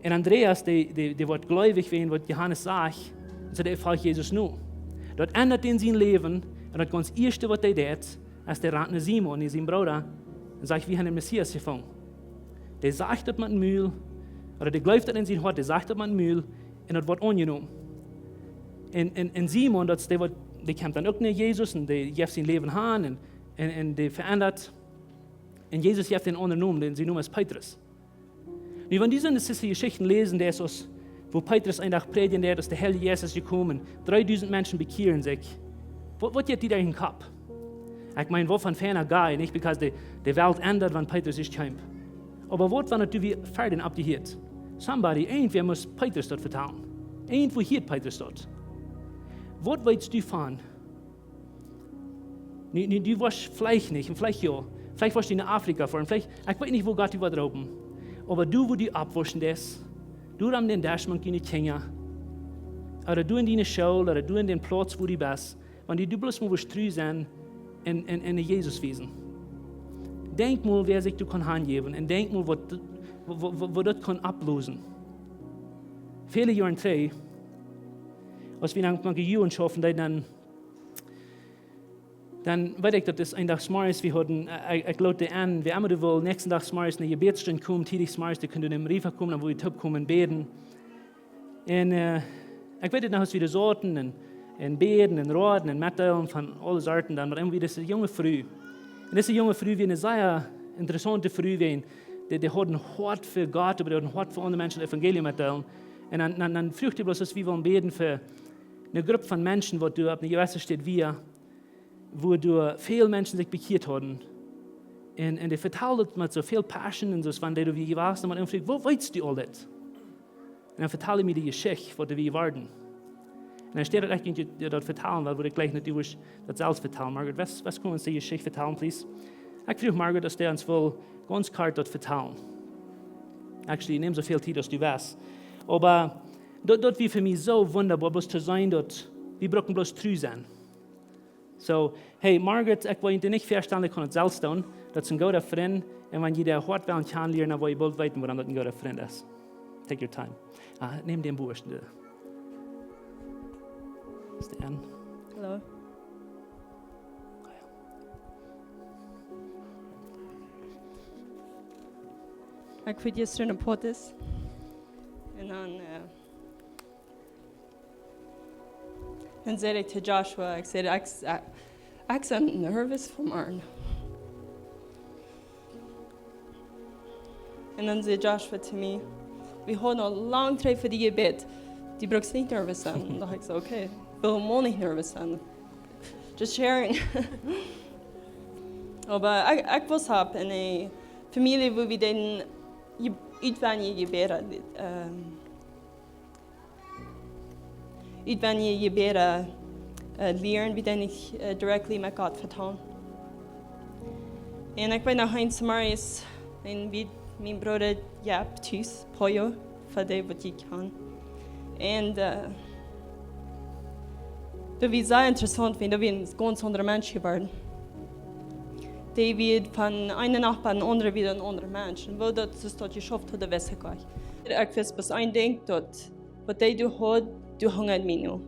Un Andreas, dee, dee, dee woat gleewich wäajen waut Johanes sajcht, un soo dee folcht Jesus no. Daut endat en sien Läwen, un daut gaunz ieeschte waut hee deit, es dee rant no Simon, no sien Brooda, un sajcht: "Wie haben dän Messias jefungen." Dee sajcht daut met een Mul, ooda dee gleeft daut en sien Hoat, dee sajcht daut met een Mul, un daut woat aunjenomen. Un, un, un Simon, daut es dee waut, dee kjemt dan uk no Jesus, un dee jeft sien Läwen han, un, un, un dee veendat. Un Jesus jeft am een aundren Nomen, dän sien Nomen es Petrus. Nu, wan du soone, dise Jeschichten läsen deist, aus woo Petrus een Dach prädjen deed, aus de Heilje Jeist es jekomen, dreedusent Menschen bekjieren sikj. Waut, waut jeit die doa en dän Kopp? Ekj meen, waut fa een feina guy, nich? Because de, de Welt endat, wan Petrus es kjeem. Oba waut, wan daut du wia ver dän oppjehieet? Somebody, irjentwäa must Petrus daut vetalen. Irjentwoo hieed Petrus daut. Waut weetst du von? Nu, nu, du woascht veleicht nich, un veleicht jo. Veleicht woascht du no Afrika foaren, veleicht, ekj weet nich, wua Gott die woat roopen. Oba du, wua du oppwossen best, du aun dän Desch mank diene Kjinja, ooda du en diene School, ooda du en dän Plauz, wua du best, wan du, du bloos mol woascht tru sennen un, un, un no Jesus wiesen. Denkj mol, wäa sikj doa kaun hanjäwen, un denkj mol, waut, waut, waut, waut daut kaun opplosen. Väle Joaren trigj, aus wie dan met de Jugend schaufen deeden, dan dan weet ekj, daut es een Dach zemorjes, wie hauden, äh, ekj, ekj lood dee en, wäa emma doa wull, näakjsten Dach zemorjes ne Jebädsstund komen, tiedich zemorjes, dee kunnen doa em Riefa komen, dan wull wie toop komen bäden. Un, äh, ekj weet daut noch, aus wie doa sauten un, un bäden un räden un metdeelen von aule Sorten, dan met emma wia dise junge Fru. Un dise junge Fru wia ne sea interessaunte Fru, wäajen dee, dee haud een Hoat fa Gott, oba dee haud een Hoat fa aundre Menschen daut Evangelium metdeelen. Un dan, dan, dan fruach dee bloos, aus wie wullen bäden fa ne Grupp von Menschen, waut doa opp ne jewesse Städ wia, wua doa väl Menschen sikj bekjieet hauden. Un, un dee vetald daut met soo väl passion un soo, aus wan dee doa wia jewast, un dan fruach ekj: "Woo weetst du aul dit?" Un dan vetald dee mie de Jeschicht, waut doa wia worden. Un dan enne Städ daut ekj die daut vetalen well, wudd ekj jlikj daut du wurscht daut selfst vetalen. Margaret, waut, waut kaun ons de Jeschicht vetalen, please? Ekj fruach Margaret, aus dee ons wull gaunz kort daut vetalen. Actually, nemm soo väl Tiet aus du west. Oba daut, daut wia fa mie soo wundaboa, bloos to seenen, daut wie bruckten bloos tru sennen. So, hey, Margaret, ekj well die nich väastalen, ekj kaun daut selfst doonen. Daut es een gooda Frint. Un wan jie dee Hoat wellen kjanen lieren, dan well jie boolt weeten, wuarom daut een gooda Frint es. Take your time. Ah, nemm dän Burschen, dee. Is dee aun? Hallo. Ekj wia jistren opp Pottes. Un dan, äh, dan säd ekj to Joshua, ekj säd: "Ekj, ekj, ekj sie nervous fa morjen." Un dan säd Joshua to mie: "Wie haben aul lang trigj fa die jebät. Du bruckst nich nervous sennen." Dan docht ekj soo: "Okay, ekj well mau nich nervous sennen. Just sharing." Oba ekj, ekj wia opp eene Famielje, wua wie deeden je-, utwendje Jebäda, ähm, utwendje Jebäda, äh, lieren, wie deeden nich, äh, directly met Gott vetalen. Un ekj weet noch, eens zemorjes, un wie, mien Brooda Jep tus, Pollo, fa dee waut jie kjanen. Un, äh, daut wia sea interessaunt, wiels daut wia een gaunz aundra Mensch jeworden. Dee wia von eene Nacht bat de aundre wia een aundra Mensch. Un woo daut, daut jeschauft haud, daut wist ekj nich. Ekj wist bloos een Dinkj, daut waut dee doa haud, Du hungat mie nu.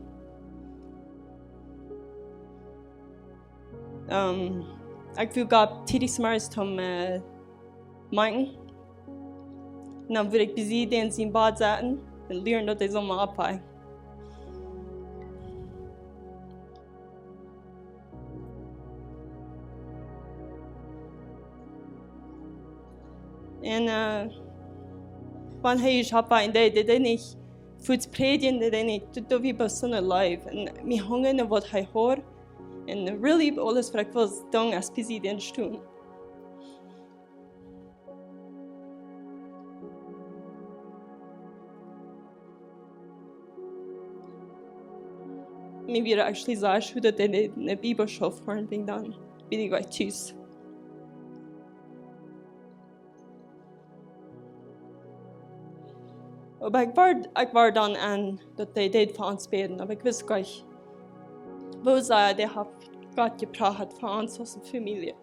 Um, ekj wull Gott tiedich zemorjes toom, äh, moaken. Un dan wull ekj bie dän sien Bad sitten un lieren daut hee sull mie oppwecken. Un, äh, wan hee mie oppwecken deed, deed hee nich fuaz prädjen, deed hee nich, daut, daut wia bloos soone Leew. Un mie hungad no waut hee haud. Un really aules waut ekj wull doonen es bie dän stonen. Mie wia actually sea schod daut hee nich no Bibelschool foaren deed, dan wia ekj tus. Oba ekj wort, ekj wort dan aun daut hee deed fa ons bäden, oba ekj wist nich, woo sea dee haud Gott jeprachat fa ons aus eene Famielje.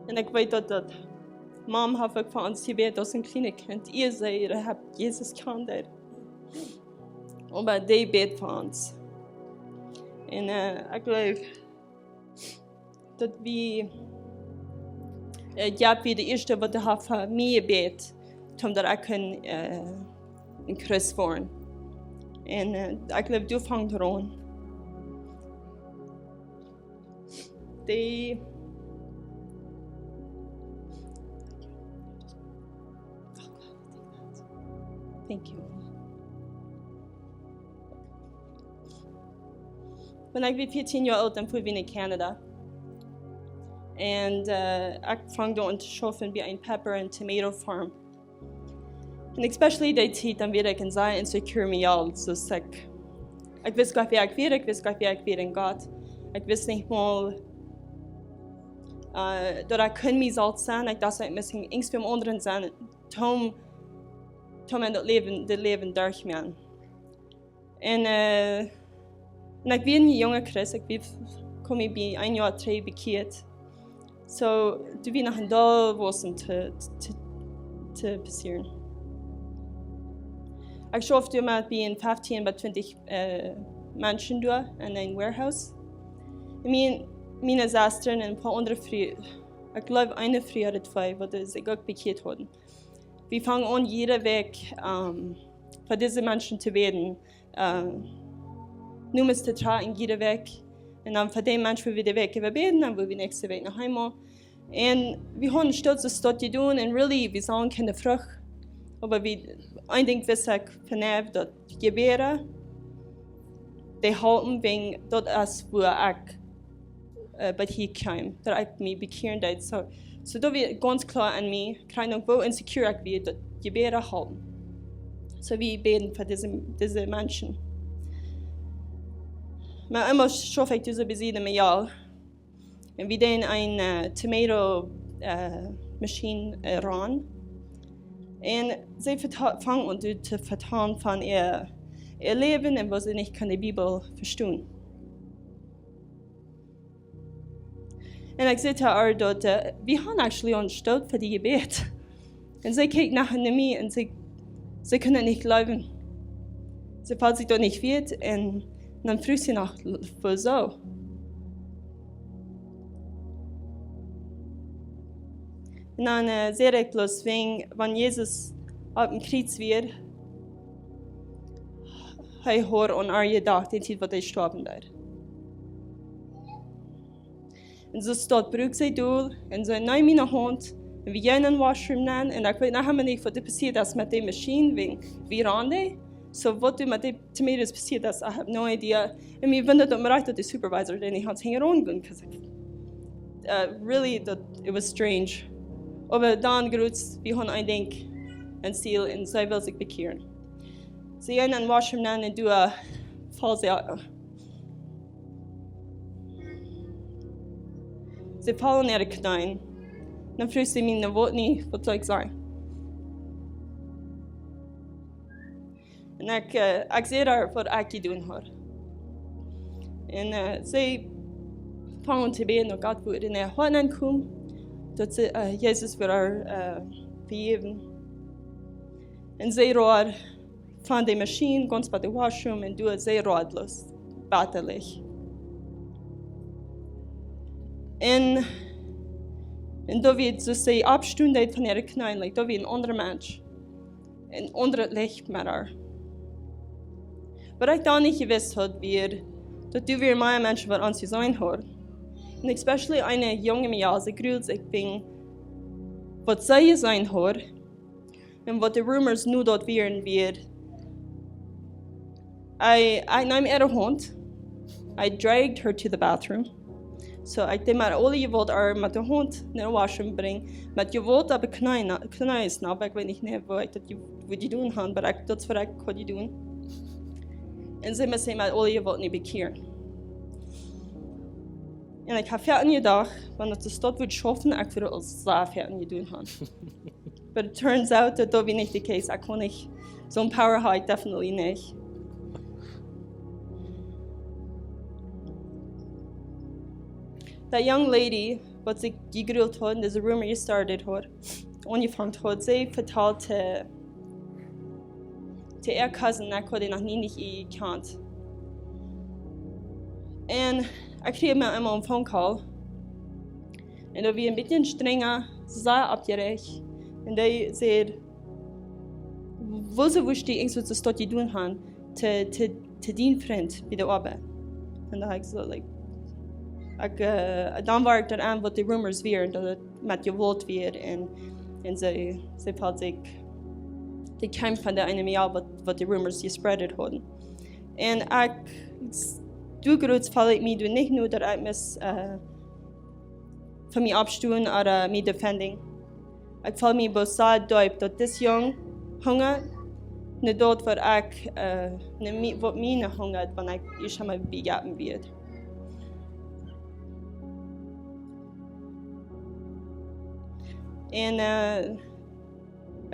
Un ekj weet daut, daut Mom haud uk fa ons jebät aus een kjlienet Kjint. Ea see äa Jesus kjand. Oba dee bäd fa ons. Un, äh, ekj jleew, daut wie, äh, jo, wie de ieeschte waut haud fa mie jebät, toom daut ekj kunn, äh, een Christ woaren. Un, äh, ekj jleew, doa funk daut aun. Dee, thank you. Wan ekj wia vieetieen Joa oolt, dan fua wie no Canada. Un, äh, ekj funk doa aun to schaufen bie eene pepper and tomato farm. Un especially dee Tiet, dan wia ekj sea insecure met Jelt, soo ekj, ekj wist nich wäa ekj wia, ekj wist nich wäa ekj wia en Gott. Ekj wist nich mol, äh, daut ekj kunn mie selfst sennen. Ekj docht, ekj must irjentwäm aundren sennen. Toom, toom en daut Läwen, daut Läwen derchmoaken. Un, äh, un ekj wia een junga Christ, ekj wia, kaum bie een Joa trigj bekjieet. Soo, doa wia noch een Deel waut to, to, to passieren. Ekj schaufte doa met bie fieftieen bat twintich, äh, Menschen doa en een warehouse. Un mien, miene Sestren un een poa aundre Frues, ekj jleew eene Fru ooda twee, waut sikj uk bekjieet hauden. Wie fungen aun jiede Wäakj, ähm, fa dise Menschen to bäden. Äh, nu must et tragen jiede Wäakj. Un dan fa dän Mensch, wua wie de Wäakj äwa bäden, dan wua wie näakjste Wäakj noch eemol. Un wie hauden stoakj, stoakj jedonen, un really, wie sagen kjeene Frucht. Oba wie, een Dinkj wist ekj von mie, daut Jebäd, dee halpen, wäajen daut es wua ekj, äh, bie hia kjeem, daut ekj mie bekjieren deed. Soo, soo daut wia gaunz kloa aun mie, kjrieech noch woo insecure ekj wia, daut Jebäd halpen. Soo wie bäden fa dise, dise Menschen. Mau eemol schauf ekj doa bie sied met Mejal. Un wie deeden eene, äh, tomato, äh, Maschien, äh, ran. Un see veta-, funk aun to, to vetalen von äa, äa Läwen un woo see nich kunn de Bibel vestonen. Un ekj säd to äa daut, äh, wie hauden actually aul stoakj fa dee jebäd. Un see kjikjt no, no mie un see, see kunn et nich jleewen. See felt sikj daut nich wieet un dan fruach see noch, woo soo. Un dan, äh, säd ekj bloos, wäajen, wan Jesus opp een Kjriez wia, hee haud aun äa jedocht, dee Tiet waut hee stoawen deed. Un soo stoakj bruak see doa, un see neem miene Haunt, un wie jinjen en dän Washroom nenn, un ekj weet noch emma nich waut doa passieet es met dee Maschien, wäajen wie randen. Soo waut doa met dee tomatoes passieet es, I have no idea. Un mie wundat daut mie rajcht daut de supervisor dee nich haud hinjaraun jegonen, 'cause, uh, really, daut, it was strange. Oba dan groots, wie hauden een Dinkj, een Ziel, un see wull sikj bekjieren. See jinjen en dän Washroom nenn un doa foll see, see foll opp äare Kjneeen. Dan fruach see mie, waut nu, waut saul ekj sajen? Un ekj, äh, ekj säd äa waut ekj jedonen haud. Un, äh, see fungen to bäden, daut Gott wudd en äa Hoat nenkomen, daut see, äh, Jesus wudd äa, äh, vejäwen. Un see rand von de Maschien, gaunz bie de Washroom, un doa see rotlos, batalich. Un, un doa wia see oppstonen deed von äare Kjneeen, like, doa wia een aundra Mensch. Een aundret Licht met äa. Waut ekj dan nich jewist haud, wia, daut doa wieren mea Menschen waut ons jeseenen hauden. Un especially eene junge Mejal, see grult sikj wäajen waut see jeseenen haud. Un waut de rumors nu doa wieren, wia, I, I neem äare Haunt. I dragged her to the bathroom. So, ekj deed met aule Jewault äa met de Haunt no de Washroom brinjen. Met Jewault opp de Kjneeen, Kjneeen, no, ekj weet nich, nä, waut ekj daut je-, waut jedonen haud, oba ekj, daut es waut ekj haud jedonen. Un see must sikj met aule Jewault nich bekjieren. Un ekj hab foaken jedocht, wan daut de Staut wudd schaufen, ekj wudd aul sea foaken jedonen haben. But it turns out daut daut wia nich de case. Ekj kunn nich, soon power haud ekj definitely nich. That young lady, waut sikj jegrult haud, dise rumor jestartet haud, aunjefongen haud, see vetald to, to äa cousin, ekj haud dän noch nie nich jekjant. Un ekj kjrieech mau eemol een phone call. Un doa wia een bät strenja, sea oppjeräacht. Un dee säd, woo see wudd dee irjent waut jedonen haben, to, to, to dien Frint bie de Oabeit. Un dan ekj soo, like, ekj, äh, dan wia ekj doaraun waut de rumors wieren, daut et met Jewault wia un, un see, see vetald sikj, dee kjeem von de eene Mejal waut, waut de rumors jespreadet hauden. Un ekj, s-, doa groots feel ekj mie doa nich no daut ekj must, äh, fa mie oppstonen ooda mie defending. Ekj feel mie bloos sea deep daut dis Jung hungat no daut waut ekj, äh, no mie, waut mie no hungat, wan ekj ieescht eemol bejäwen wia. Un, äh,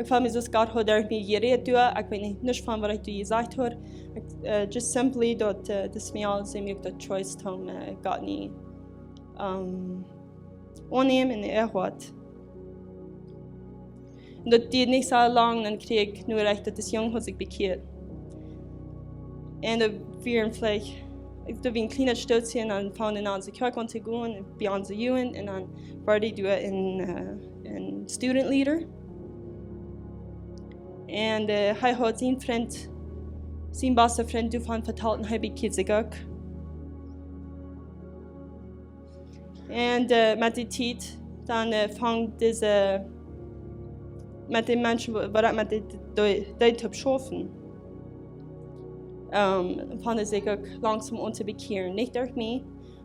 ekj feel mie soo aus Gott haud derch mie jerät doa. Ekj weet nich, nuscht von waut ekj doa jesajcht haud. Ekj, äh, just simply daut, äh, dis Mejal see muak daut choice toom, äh, Gott nich, ähm, aunnämen en äa Hoat. Un daut dieed nich soo lang, dan kjrieech ekj Norecht daut dis Jung haud sikj bekjieet. Un doa wieren veleicht, doa wia een kjlienet Stootje un dan fungen see aun de Kjoakj aun to gonen, bie onse Jugend, un dan wort hee doa een, äh, een student leader. Un, äh, hee haud sien Frint, sien basta Frint doavon vetalt un hee bekjieed sikj uk. Un, äh, met de Tiet, dan, äh, fungen dise, met de Menschen, wa-, waut met de, de, de Tiet schaufen, ähm, fungen sikj uk langsom aun to bekjieren. Nich derch mie,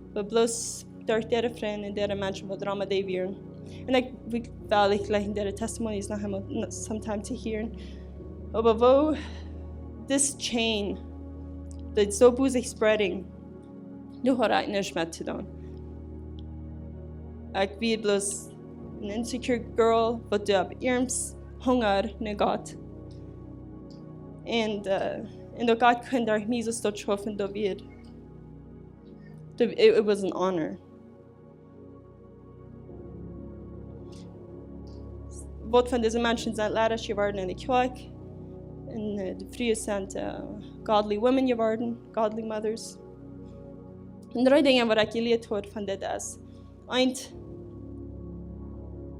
oba bloos derch dee Frind un dee Menschen waut rom dee wieren. Un ekj, wie, well ekj jlikj en dee testimonies noch eemol n-, sometime to hieren. Oba woo this chain, daut soo bosich spreading, doa haud ekj nuscht met to doonen. Ekj wia bloos een insecure girl, waut doa opp iernst hungad no Gott. Un, äh, un daut Gott kunn derch mie soo daut schaufen, daut wia, daut, it, it was an honor. Waut von dise Menschen sent Leaders jeworden en de Kjoakj. Un, äh, de Frues sent, äh, godly women jeworden, godly mothers. Un dree Dinja waut ekj jelieet haud von dit es, eent,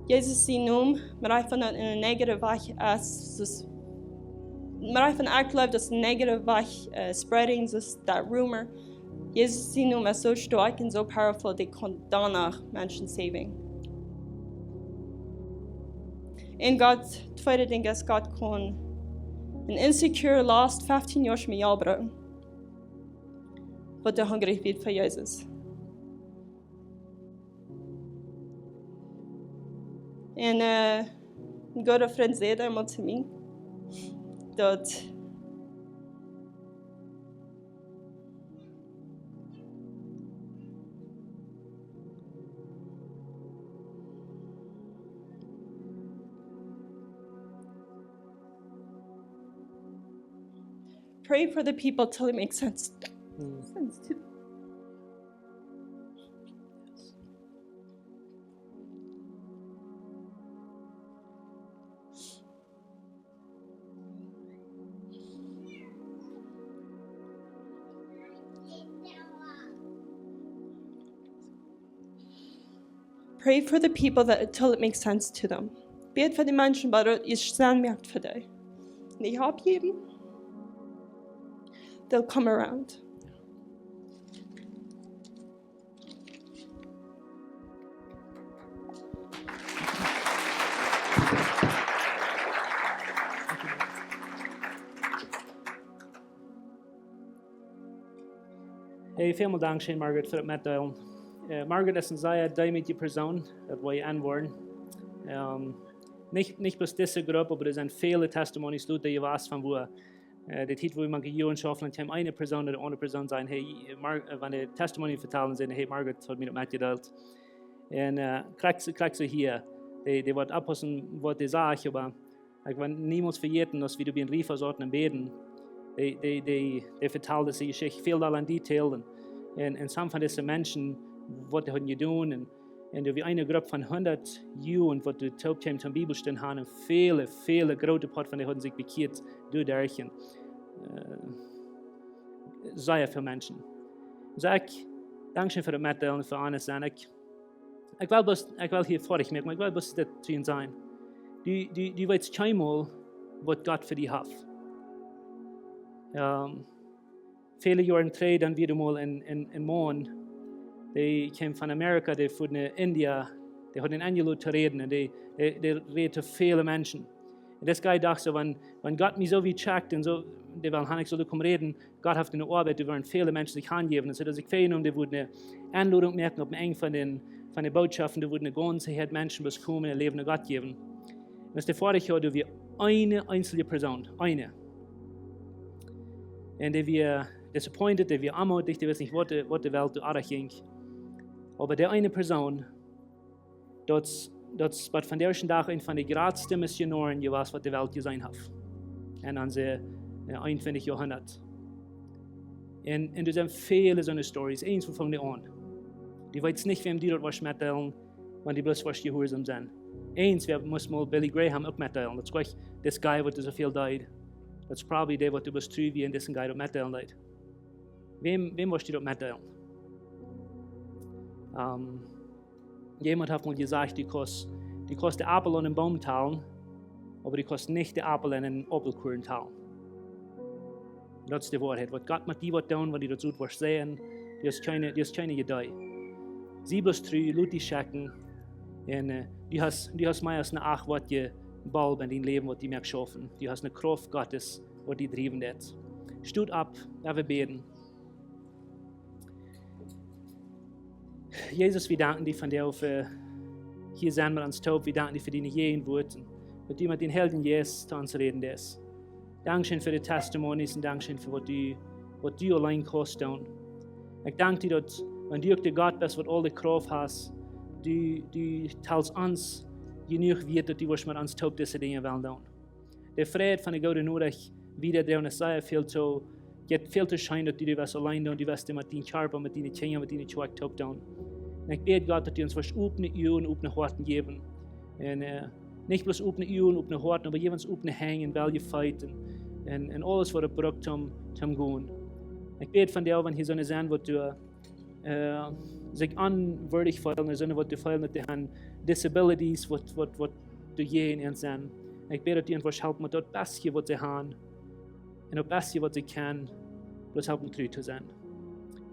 Jesus sien Nomen, mau von een negative Wajch es, es, mau von ekj jleew daut een negative Wajch, äh, spreading, soo daut rumor. Jesus sien Nomen es soo stoakj un soo powerful, dee kaun doano Menschen saven. Un Gott, tweede Dinkj es, Gott kaun een insecure, lost, fefteen Joa Mejal brucken, waut doa hungrich wia fa Jesus. Un, äh, een gooda Frint säd eemol to mie, daut pray for the people till it makes sense. Mm. Sense to them. Pray for the people that, till it makes sense to them. Bäd fa de Menschen, waut daut Senn moakt fa dee. Nich oppjäwen. They'll come around. Hey, välmol dankscheen, Margaret, fa daut Metdeelen. Äh, Margaret es eene sea deemootje Persoon, daut woa jie enwoaren. Ähm, nich, nich bloos dise Grupp, oba doa sent väle Testimonies lota jewast von woo, äh, de Tiet woo wie met Joaren schaufen, dan kjeem eene Persoon no de aundre Persoon sajen, hey, Mar-, äh, wan dee Testimony vetalen, sajen, hey, Margaret haft mie daut metjedeelt. Un, äh, krakjt soo, krakjt soo hia, dee, dee woat oppaussen, waut dee sajcht, oba ekj woa niemols vejäten, aus wie doa bie een Riefa sauten un bäden, dee, dee, dee, dee vetald dise Jeschicht väl dolla en Detail un, un, un some von dise Menschen, waut dee hauden jedonen un, un doa wia eene Grupp von hundat Jugent, waut doa toop kjeem toom Bibelstund gonen un väle, väle groote Poat von dee hauden sikj bekjieet doaderch un, äh, sea väl Menschen. Soo ekj, dankscheen fa daut Metdeelen, fa honest sennen. Ekj Ekj well bloos, ekj well hia foadich moaken, oba ekj well bloos dit to junt sajen. Du, du, du weetst kjeenmol, waut Gott fa die haft. Ähm, väle Joaren trigj, dan wia doa mol een, een, een Maun, dee kjeem von Amerika, dee fua no India, dee haud een Enjel to räden, un dee, dee, dee räd to väle Menschen. Un dis guy docht soo, wan, wan Gott mie soo wiet schekjt un soo, dee well han, ekj saul komen räden, Gott haft eene Oabeit, doa woaren väle Menschen sikj hanjäwen. Un soo daut ekj väajenomen, dee wudden eene Enlodunk moaken opp een Enj von de, von de Bootschoft, doa wudden eene gaunze Häad Menschen bloos komen un Läwen no Gott jäwen. Un aus dee foadich wia, doa wia eene eensje Persoon, eene. Un dee wia disappointed, dee wia aunmootich, dee wist nich, waut de, waut de Welt doa aunjinkj. Oba dee eene Persoon, daut, daut es waut vondoag dän Dach een von de jratste Missionoaren jewast, waut de Welt jeseenen haft. En onse, äh, eenuntwintichste Joahrhundert. Un, un doa sent väle soone Stories. Eens, woo funk dee aun? Du weetst nich, wäm du daut woascht metdeelen, wan du bloos woascht jehuarsom sennen. Eens, wie musten mol Billy Graham uk metdeelen. Daut es jlikj, this guy, waut soo väl deed. Daut es probably dee, waut du bloos tru wia un disen guy daut metdeelen deed. Wäm, wäm woascht du daut metdeelen? Ähm, Jemaunt haft mol jesajcht, du kaust, du kaust dän Aupel aun dän Boom talen, oba du kaust nich dän Aupel en dän Aupelkuarn talen. Daut es de Woarheit. Waut Gott met die woat doonen, wan du daut soo woascht sajen, du hast kjeene, du hast kjeene Iedee. Sie bloos tru, lot die schekjen. Un, äh, du hast, du hast mea aus een acht Watt Bulb en dien Läwen, waut die moakt schaufen. Du hast eene Krauft Gottes, waut die driewen deit. Stot opp, lot ons bäden. Jesus, wie danken die vondoag fa hia sennen met ons toop. Wie danken die fa diene Jäajenwoat un daut du met dän Heiljen Jeist to ons räden deist. Dankscheen fa de Testimonies un dankscheen fa waut du, waut du auleen kaust doonen. Ekj dank die daut, wan du uk de Gott best, waut aul de Krauft haft, du, du telst ons jenuach wieet, daut du woascht met ons toop dise Dinja wellen doonen. De Fräd von de goode Norecht, woo dee doa es, sea väl to, jeit väl to scheen, daut du dee west auleen doonen, du west dee met dien Kjarpa, met diene Kjinja, met diene Kjoakj toop doonen. Un ekj bäd Gott, daut du ons woascht opne Uagen, opne Hoaten jäwen. Un, äh, nich bloos opne Uagen, opne Hoaten, oba jeff ons opne Henj un welje Feet un, un, un aules, waut et brukt, om, om gonen. Ekj bäd vondoag, wan hia soone sent, waut du äh, sikj onwieedich feelen, en soone, waut dee feelen, daut dee han disabilities, waut, waut, waut doa jäajen an sent. Ekj bäd, daut du an woascht halpen met daut Bestje, waut see han, un daut Bestje, waut see kjennen, bloos halpen tru to sennen.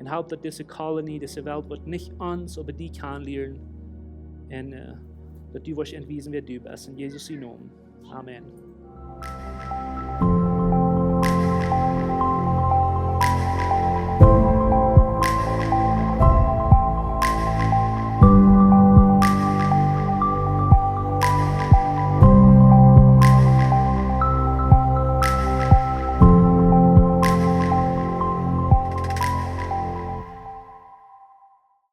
Un halp, daut dise Kolonie, dise Welt, woat nich ons, oba die kjanen lieren. Un, äh, daut du woascht an wiesen, wäa du best. En Jesus sienen Nomen. Amen.